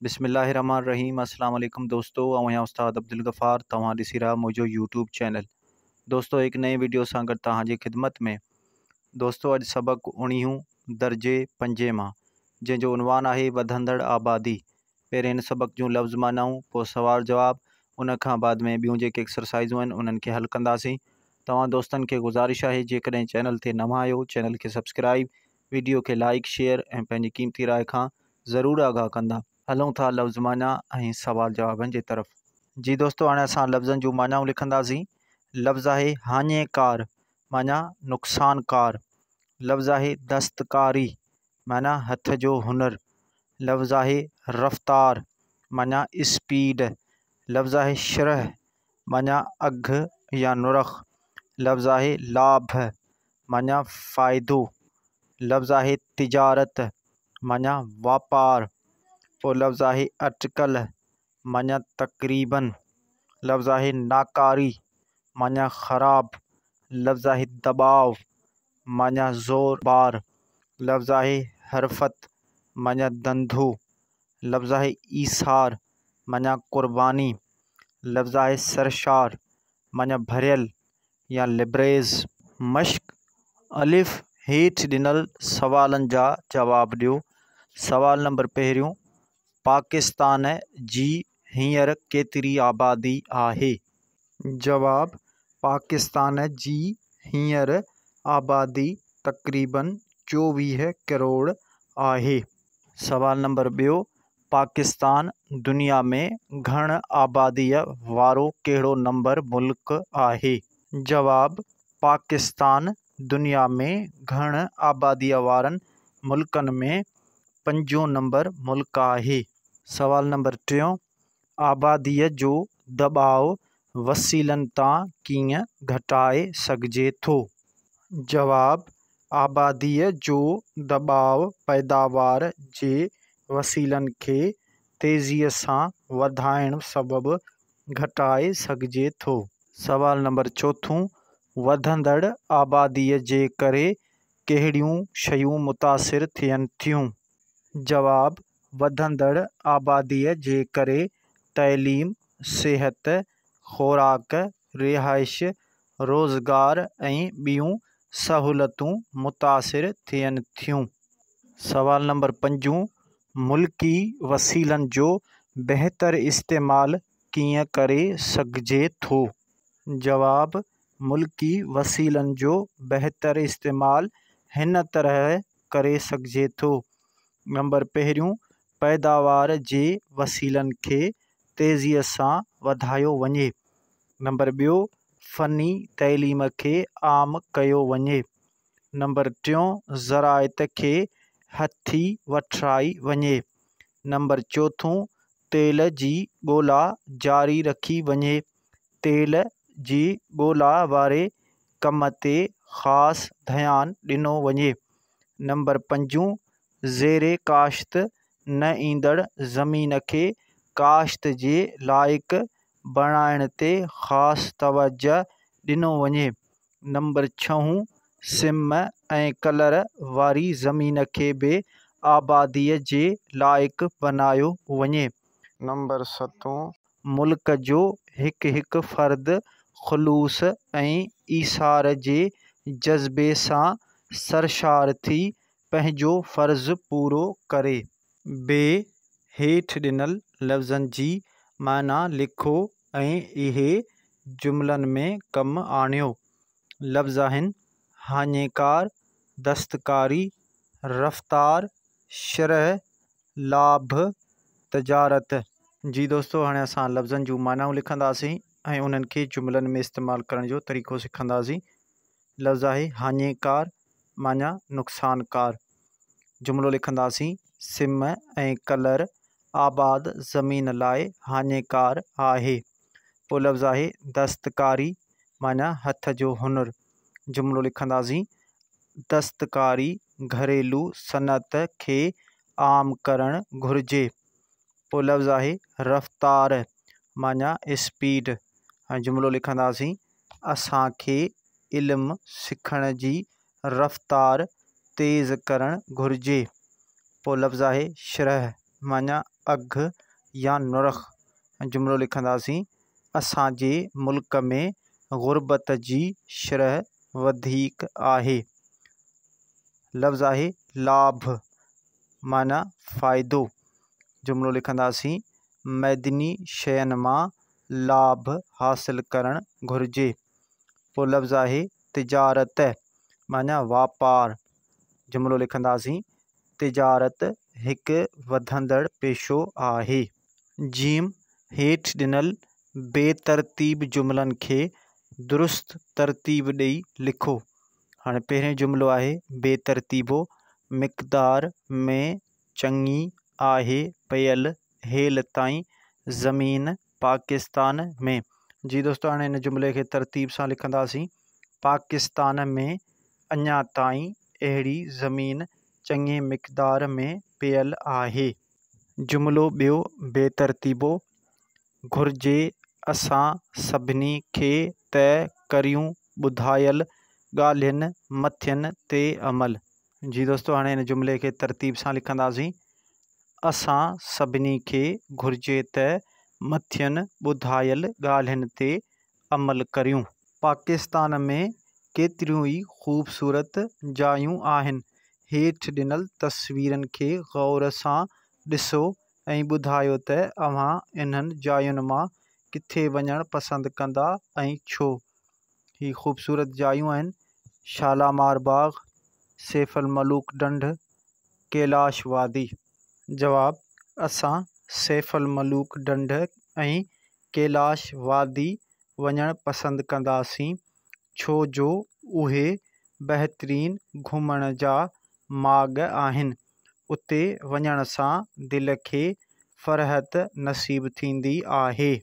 بسم الله الرحمٰن الرحيم السلام عليڪم دوستو آئون آهيان استاد عبدالغفار توهان ڏسي رهيا منهنجو يوٽيوب چينل دوستو هڪ نئين وڊيو سان گڏ توهان جي خدمت ۾ دوستو اڄ سبق اڻيهون درجي پنجين مان جنهن جو عنوان آهي وڌندڙ آبادي پهرين هن سبق جون لفظ معنائون پوء سوال جواب ان کان بعد ۾ ٻيون جيڪي ايڪسرسائزون آهن انهن کي حل ڪنداسين توهان دوستن کي گذارش آهي جيڪڏهن چينل تي نوان آهيو چينل کي سبسڪرائب وڊيو کي لائڪ شيئر ۽ پنهنجي قيمتي راء کان ضرور آگاهه ڪندا. هلون ٿا لفظ معنيٰ ۽ سوال جوابن جي طرف. جي دوستو هاڻي اسان لفظن جون معنائون لکنداسين. لفظ آهي هاڃيڪار معنيٰ نقصانڪار. لفظ آهي دستڪاري معنيٰ هٿ جو هنر. لفظ آهي رفتار معنيٰ اسپيڊ. لفظ آهي شرح معنيٰ اگهه يا نرخ. لفظ آهي لاڀ معنيٰ فائدو. لفظ آهي تجارت معنيٰ واپار. پوء لفظ آهي اٽڪل معنيٰ تقريباً. لفظ آهي ناڪاري معنيٰ خراب. لفظ آهي دٻاء معنيٰ زور بار. لفظ آهي حرفت معنيٰ ڌنڌو. لفظ آهي ايثار معنيٰ قرباني. لفظ آهي سرشار معنيٰ ڀريل يا لبريز. مشق، الف، هيٺ ڏنل سوالن جا جواب ڏيو. سوال نمبر پهريون، پاڪستان جي هينئر ڪيتري آبادي آهي؟ جواب، پاڪستان جي هينئر آبادي تقريباً 24 ڪروڙ آهي. سوال نمبر ٻيو، پاڪستان دنيا ۾ گهڻ آباديء وارو ڪهڙو نمبر ملڪ آهي؟ جواب، پاڪستان دنيا ۾ گهڻ آباديء وارن ملڪن ۾ پنجون نمبر ملڪ آهي. سوال نمبر ٽيون، آباديء جو دٻاء وسيلن تان ڪيئن گهٽائي سگهجي ٿو؟ جواب، آباديء جو دٻاء پيداوار جي وسيلن کي تيزيء سان وڌائڻ سبب گهٽائي سگهجي ٿو. سوال نمبر چوٿون، وڌندڙ آباديء جي ڪري ڪهڙيون شيون متاثر ٿين ٿيون؟ جواب، وڌندڙ آباديء جي ڪري تعليم، صحت، خوراڪ، رهائش، روزگار ۽ ٻيون سهولتون متاثر ٿين ٿيون. سوال نمبر پنجون، ملڪي وسيلن جو بهتر استعمال ڪيئن ڪري سگهجي ٿو؟ جواب، ملڪي وسيلن جو بهتر استعمال هن طرح ڪري سگهجي ٿو. نمبر پهريون، پيداوار جي وسيلن کي تيزيء سان وڌايو وڃي. نمبر ٻيو، فني تعليم کي عام ڪيو وڃي. نمبر ٽيون، زراعت کي هٿي وٺرائي وڃي. نمبر چوٿون، تيل جي ڳولا جاري رکي وڃي. تيل جي ڳولا واري ڪم تي خاص ڌيان ڏنو وڃي. نمبر پنجون، زير ڪاشت نه ايندڙ زمين کي ڪاشت جي لائق بڻائڻ تي خاص توجهه ڏنو وڃي. نمبر ڇهون، سم ۽ ڪلر واري زمين کي به آباديء جي لائق بنايو وڃي. نمبر ستون، ملڪ جو هڪ هڪ فرد خلوص ۽ ايثار جي جذبي سان سرشار ٿي پنهنجو فرض پورو ڪري. بي، هيٺ ڏنل لفظن جي معنيٰ لکو ۽ اهي جملن ۾ ڪم آڻيو. لفظ آهن، هاڃيڪار، دستڪاري، رفتار، شرح، لاڀ، تجارت. جي دوستو هاڻي اسان لفظن جون معنائون لکنداسين ۽ انهن کي جملن ۾ استعمال ڪرڻ جو طريقو سکنداسين. لفظ آهي هاڃيڪار معنيٰ نقصانڪار. جملو لکنداسين سم ۽ ڪلر آباد زمين لاء هاڃيڪار آهي. پوء لفظ آهي دستڪاري معنيٰ هٿ جو هنر. جملو لکنداسين دستڪاري گهريلو صنعت کي عام ڪرڻ گهرجي. پوء لفظ آهي رفتار معنيٰ اسپيڊ ۽ جملو لکنداسين اسان کي علم سکڻ جي رفتار تيز ڪرڻ گهرجي. پوء لفظ آهي شرح معنيٰ اگهه يا نرخ. جملو لکنداسين، اسان جي ملڪ ۾ غربت جي شرح وڌيڪ آهي. لفظ آهي لاڀ معنيٰ فائدو. جملو لکنداسين، معدني شين مان لاڀ حاصل ڪرڻ گهرجي. پوء لفظ آهي تجارت معنيٰ واپار. جملو لکنداسين، تجارت هڪ وڌندڙ پيشو آهي. جيم هيٺ ڏنل بي ترتيب جملن کي درست ترتيب ڏئي لکو. هاڻي پهريون جملو آهي بي ترتيبو مقدار ۾ چڱي آهي پيل هيل تائين زمين پاڪستان ۾. جي دوستو هاڻي هن جملي کي ترتيب سان لکنداسين. پاڪستان ۾ اڃا تائين اهڙي زمين چڱي مقدار ۾ پيل آهي. جملو ٻيو بي ترتيبو گهرجي اسان سڀني کي ته ڪريون ٻڌايل ڳالهين مٿين تي عمل. جي دوستو هاڻي هن جملي کي ترتيب سان لکنداسين. اسان سڀني کي گهرجي ته مٿين ٻڌايل ڳالهين تي عمل ڪريون. پاڪستان ۾ ڪيتريون ئي خوبصورت جايون آهن. هيٺ ڏنل تصويرن کي غور سان ڏسو ۽ ٻڌايو ته اوهان انهن جاين مان ڪٿي وڃڻ پسند ڪندا ۽ ڇو؟ هي خوبصورت جايون آهن، شالامار باغ، سيف الملوڪ ڍنڍ، ڪيلاش وادي. جواب، اسان سيف الملوڪ ڍنڍ ۽ ڪيلاش وادي وڃڻ پسند ڪنداسين ڇو جو اهي بهترين گهمڻ جا ماڳ آهن. اتي وڃڻ سان دل کي فرحت نصيب ٿيندي آهي.